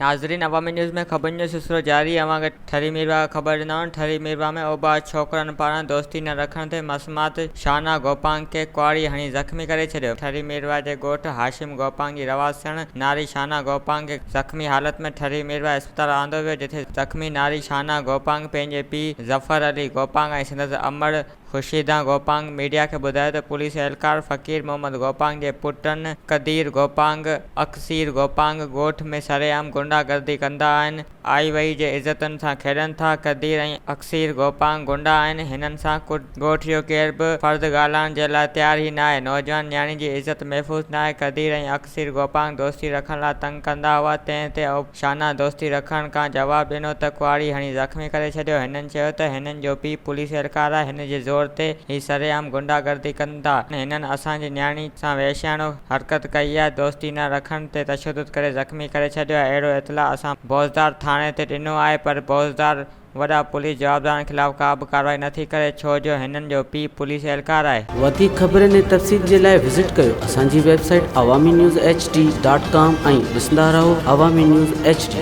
ناظرين عوامي نيوز ۾ خبرن جو سلسلو جاري اوهان کي ٺري ميرواهه خبر ڏيندا ٺري ميرواهه ۾ اوٻاڙ ڇوڪرن پاران دوستي نه رکڻ تي مسمات شانا گوپانگ کي ڪهاڙي هڻي زخمي ڪري ڇڏيو. ٺري ميرواهه جي ڳوٺ هاشم گوپانگ جي رهواسڻ ناري شانا گوپانگ کي زخمي حالت ۾ ٺري ميرواهه اسپتال آندو ويو جتي زخمي ناري شانا گوپانگ پنهنجي پيء ظفر علي گوپانگ ۽ سندس امڙ خورشيدان گوپانگ ميڊيا کي ٻڌايو ته پوليس اهلڪار فقير محمد گوپانگ جي پٽن قدير گوپانگ، اڪثير گوپانگ ڳوٺ ۾ سرعام غنڊا گردي ڪندا آهن، آئي وئي جي عزتن سان کيڏن ٿا، قدير ۽ اڪثير گوپانگ غنڊا آهن، هنن سان ڳوٺ جو ڪير به فرد ڳالهائڻ جي لاء تيار ئي ناهي، نوجوان نياڻي جي عزت محفوظ ناهي، قدير ۽ اڪثير گوپانگ دوستي رکڻ لاء تنگ ڪندا هئا، تنهن تي شانا دوستي رکڻ کان جواب ڏنو ته ڪهاڙي هڻي زخمي ڪري ڇڏيو. هنن چيو ته هنن جو پيء پوليس اهلڪار آهي، هن جي زور تي هي سرعام غنڊا گردي ڪن ٿا. هنن اسان جي نياڻي سان وحشياڻو حرڪت ڪئي آهي، دوستي نه رکڻ تي تشدد ڪري زخمي ڪري ڇڏيو آهي، اهڙو اطلاع اسان بوزدار ٿاڻي تي ڏنو آهي پر بوزدار وڏا پوليس جوابدارن خلاف ڪا به ڪارروائي نه ٿي ڪري ڇو جو هنن جو پيء پوليس اهلڪار آهي. وڌيڪ خبرن ۽ تفصيل جي لاء وزٽ ڪيو اسان جي website Awami news H D dot com ۽ ڏسندا رهو عوامي نيوز ايڇ ڊي.